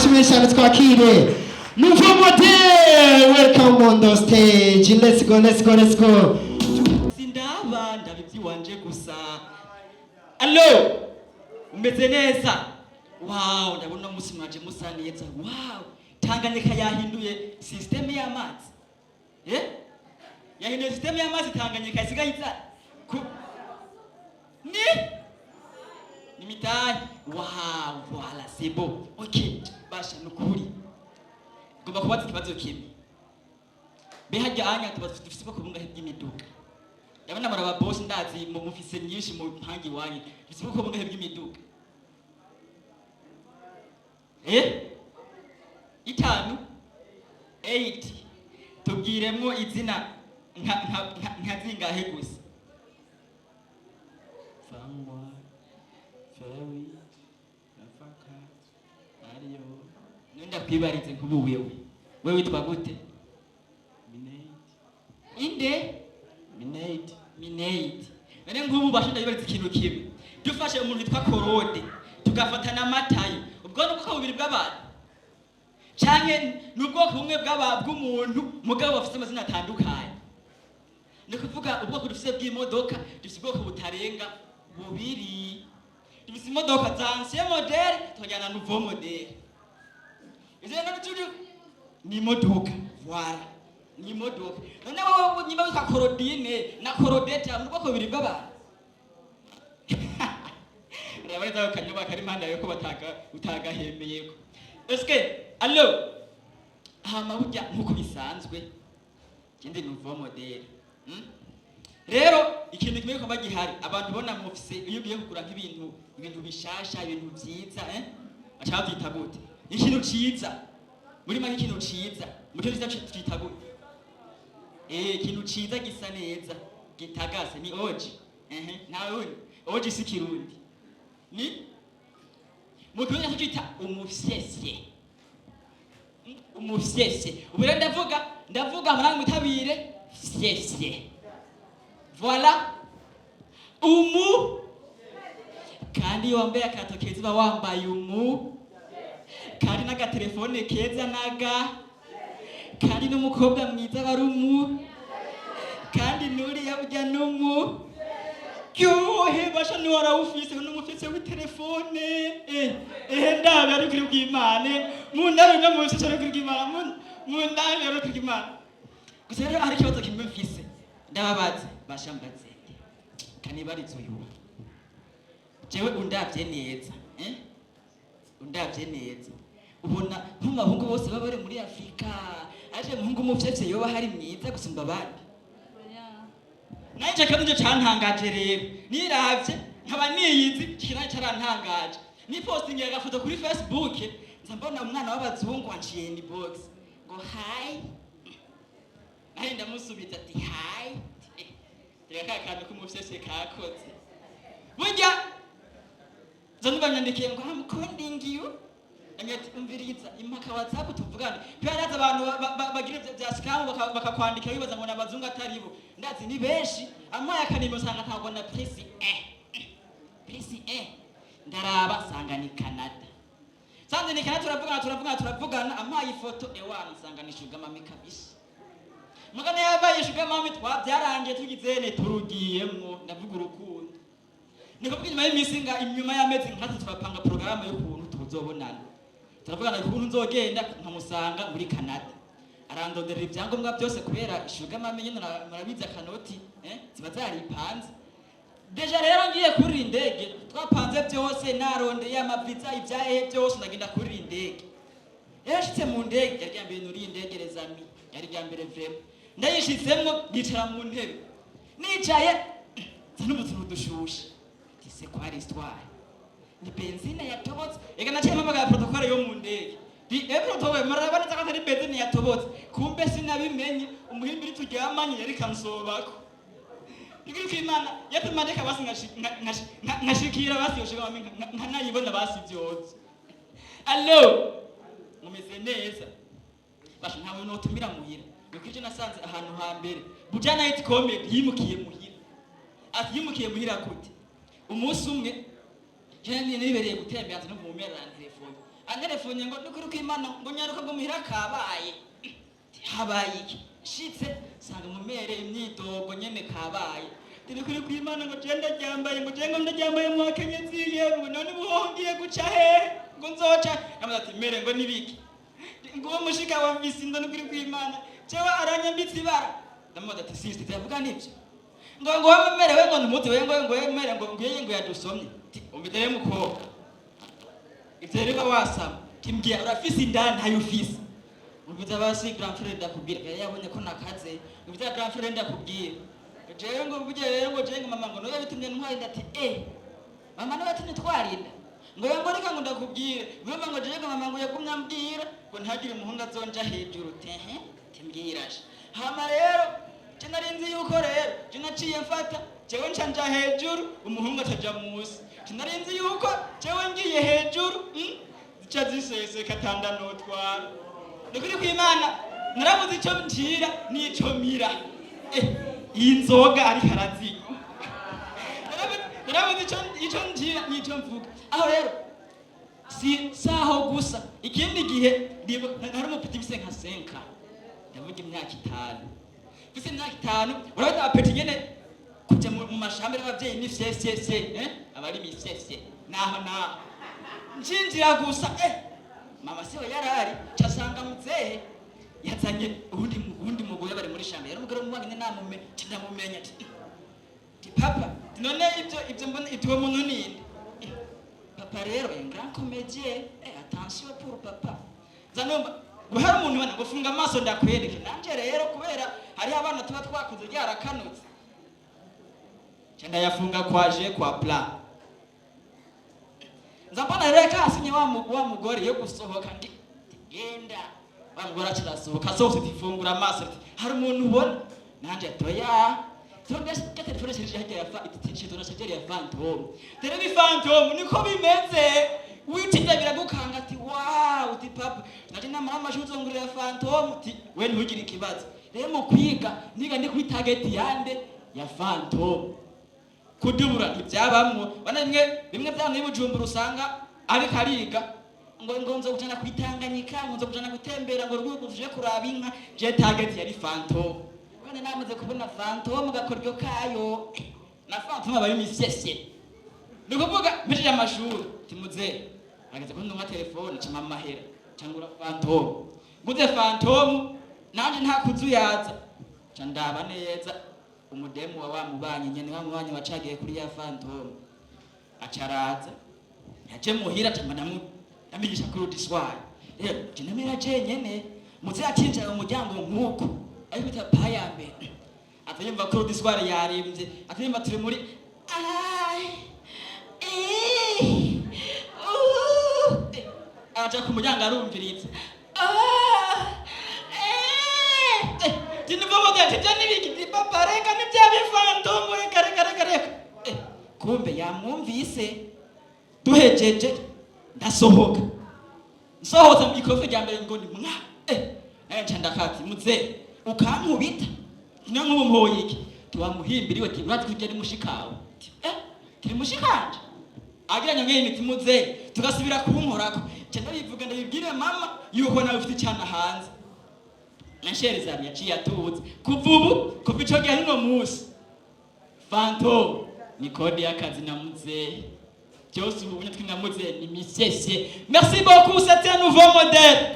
Shimwe cyane, twakire Nouveau Model. Welcome on the stage. Let's go, let's go, let's go. Sindaba ndabiby'iwanje gusa. Allo, umeze neza? Wow, ndabona umunsi mwaje musa neza. Wow, Tanganyika yahinduye système y'amazi, eh, yahinduye système y'amazi. Tanganyika isigaye iza ku ni mitahe. Wow, voilà, c'est beau. Okay, basha, nukuri ngomba kubaza ikibazo kimwe. Be hajya anya tuba dufise ubwoko bungahe bw'imiduga? Ndabona muraba boss, ndazi mu mufise myinshi mu mpangi iwanyu. Dufise ubwoko bungahe bw'imiduga? Eh, itanu, 8. Tubwiremwo izina nka zingahe gusa. Sangwa, Ferry, Rafaka, Ariyo. None ndakwibarize, nk'ubu wewe, wewe witwa gute? Minate. Inde? Minate. Minate. None nk'ubu basha ndabibariza ikintu kimwe: dufashe umuntu witwa Korode, tugafata na Matayo, ubwo ni ubwoko bubiri bw'abantu canke ni ubwoko bumwe bw'umuntu mugabo bafite amazina atandukanye? Ni ukuvuga ubwoko dufise bw'imodoka, dufise ubwoko butarenga bubiri. Dufise imodoka za ancien modèle, tukajyana na nouveau modèle. Izo rero turi ni imodoka, voilà, ni imodoka. None wowe nyuma witwa Korodine na Korodeta, ni ubwoko bubiri bw'abantu? Reba neza ako kanyuma kari impande yawe ko bataga utagahemeyeko. Eske, allo, hama burya nkuko bisanzwe ikindi nouveau modèle, Rero ikintu kimwe kuba gihari, abantu bona mufise, iyo ugiye kugura nk'ibintu, ibintu bishasha, ibintu vyiza, eh, baca bavyita gute? Ikintu ciza, muri make ikintu ciza mu cyongereza twita gute? Eh, ikintu ciza gisa neza gitagase ni oji. Ehe, nawe wundi oji si Kirundi, ni mu Kirundi tucita umufyesye. Umufyesye. Ubu rero ndavuga murange mutabire fyesye. Voilà, umu kandi iyo wambaye akarato keza uba wambaye umu, kandi n'agatelefone keza naga, kandi n'umukobwa mwiza aba ari umu, kandi nuriya burya n'umu ryohe basha ntiwarawufise n'umufise w'itelefone. Eh eh, ndabe ari kuri bw'Imana, mundabe no mufise ari kuri bw'Imana, mundabe ari kuri bw'Imana. Gusa rero hari ikibazo kimwe mfise, ndababaze basha, mbatsende kanibarizo uyu. Jewe undavye neza, eh, undavye neza, ubona nk'abahungu bose baba bari muri Afurika aje muhungu umufyefye yoba hari mwiza gusumba abandi? Nanje kandi nje cantangaje rero, niravye nkaba niyizi, kiraje carantangaje. Nipostingiye agafoto kuri Facebook, nza mbona umwana w'abazungu anciye inbox ngo "Hi". Naye ndamusubiza ati "Hi". Eh, reka ka kantu k'umufyefye kakoze burya zo nubanyandikiye ngo "I'm calling you". Ati "Umviriza, impaka WhatsApp tuvugane." Kubera ndazi abantu bagira ivyo vya scam, bakakwandikira bibaza ngo n'abazungu atari bo. Ndazi ni benshi. Amaye akanimero, usanga ntabwo na plus 1, plus 1. Ndaraba sanga ni Canada. Sanze ni Canada, turavugana, turavugana, turavugana, amaye ifoto, ewana, nsanga ni sugar mummy kabisa. Mugana yabaye sugar mummy, twa byarangiye tugizene turugiyemwo. Ndavuga urukundo, ni kuvuga inyuma y'iminsi nga inyuma y'amezi nkatatu turapanga porogaramu y'ukuntu tuzobonana. Turavugana ukuntu nzogenda nkamusanga muri Canada, arandonderera ibyangombwa byose, kubera sugar mummy nyine murabizi akanoti, eh, ziba zaripanze déjà. Rero ngiye kurira indege, twapanze byose, narondeye amaviza, ibyahehe byose, ndagenda kurira indege. Rero nshitse mu ndege, yari rya mbere nuriye indege, les amis, yari rya mbere vraiment. Ndayishitsemwo, nicara mu ntebe, nicaye nza numva utuntu dushushe. C'est quoi l'histoire? Ni benzine yatobotse? Ega naciye mpamagara protocole yo mu ndege. Di e protocole, muraba neza ko atari benzine yatobotse? Kumbe sinabimenye, umuhimbiri turyamanye yari kansobako. Igiri kw'Imana yatuma ndeka basi nkashikira basi yoshika nkanayibona basi vyose. Allo, mumeze neza? Basha, ntawe notumira muhira. Nuko ivyo nasanze ahantu hambere Buja Night Comedy yimukiye muhira. Ati yimukiye muhira gute? Umunsi umwe je nibereye gutembera, nza no mumera telefone, antelefone ngo nukuri ko Imana ngo nyaruka, ngo muhira kabaye. Habaye iki? Shitse sanga mumere imyidogo nyene kabaye. Turi kuri kw'Imana ngo je ndaryambaye, ngo je ngo ndaryambaye mu bakenyezi, yewe none ubu ngiye guca hehe, ngo nzoca? Namaze ati mere ngo nibiki? Ngo uwo mushika wa visi ndo nukuri kw'Imana jewe aranyambitse ibara. Ndamubaza ati sister, tuyavuga nivyo? Ngo wamerewe ngo numuzi we, ngo wemere, ngo yeye ngo yadusomye. Ati umva mukobwa, ivyo rero wasama kimbwira urafise inda, ntayo ufise. Umviza basi grand frère ndakubwira, yari yabonye ko nakaze. Umviza grand frère ndakubwira, jewe ngo burya rero ngo jewe ngo mama ngo niwe yabitumye ntwara. Ati eh, mama niwe yatumye twarinda. Ngo reka ngo ndakubwire, mama ngo jewe ngo mama ngo yagumye ambwira ngo ntagire umuhungu azonja hejuru. Tehe timbwira je. Hama rero je nari nzi yuko rero je naciye mfata jewe nca nja hejuru, umuhungu ataja musi. Je nari nzi yuko jewe ngiye hejuru, zica ziseseka tanda notwara. Nukuri kw'Imana narabuze ico ncira n'ico mira. Iyi nzoga ariko arazinywa. Narabuze ico ncira n'ico mvuga. Aho rero si saho gusa, ikindi gihe nari umupeti mfise nka 5, ndavuga imyaka 5, mfise imyaka 5. Urabona abapeti nyene kuja mu mashamba y'abavyeyi ni fyefyefye, eh? Aba ari mifyefye naho naho ncinjira gusa, mama siwe yarari, casanga muzehe yazanye uwundi mugore bari muri shamba. Yari umugore w'umubanye, namume ndamumenya. Ati papa, none ibyo mbona, ibyo uwo muntu ninde? Papa rero un grand comédien, attention pour papa. Zanumva ngo hari umuntu ubona ngo funga amaso ndakwereke. Nanje rero kubera hariho abana tuba twakuze ryarakanutse, nca ndayafunga kwaje kwa plan. Nza mbona rero kasinye wa mugore yo gusohoka, ndi genda wa mugore acirasohoka. Asohotse ati fungura amaso. Ati hari umuntu ubona? Nanje atoya telefone, telefone shirije hajya ya fa itishito shirije ya Phantom. Rero ni Phantom niko bimeze, witinda biragukanga. Ati wow, uti papa naje namara amashuri uzongurira Phantom. Uti we ntugire ikibazo. Rero mu kwiga niga ndi kuri target yande? Ya Phantom. Kudubura ntibyabamwo bana. Bimwe bimwe byana y'Ibujumbura usanga ariko ariga ngo nzo kujana kwitanganyika, ngo nzo kujana gutembera, ngo rwego tuje kuraba inka. Je target yari Phantom. Bana namaze kubona Phantom gakoryo kayo na Phantom aba imisyesye. Ni ukuvuga mpejeje amashuri timuze ageze ko ndumva telefone cama amahera cangura Phantom. Nguze Phantom nanje nta kuzuyaza, ca ndaba neza umudemu wa mubanyi nyene, wa mubanyi wacagiye kuri ya Phantom, acaraza yaje muhira, cama ndamigisha kuri udiswari. Rero je namera jenyene muze atinjira mu muryango nk'uko ariko bita pa ya mbere, atayumva ko udiswari yarimvye, atayumva turi muri ai eh, araja ku muryango arumviriza. Ah, eh, eh, tinivuga ati byo nibiki? Ti papa reka nibya bifantom, reka reka reka reka. Kumbe yamwumvise. Duhejeje ndasohoka, nsohotse mu ikofi rya mbere ngo ni mwa nca ndakati muze ukankubita niyo nk'ubu mpoye iki? Tiwamuhimbiriwe, ti urazi ko ari mushikawe. Ti tiri mushikanje agira nyongeye imiti muze tugasubira kunkorako. Nca ndabivuga, ndabibwire mama yuko nawe ufite icyana hanze. Na sherezari yaciye atuze kuva ubu, kuva ico gihe n'uno munsi Phantom ni kode y'akazi na muzehe byose. Ubu nyatwi na muzehe ni misese. Merci beaucoup, c'était un nouveau modèle.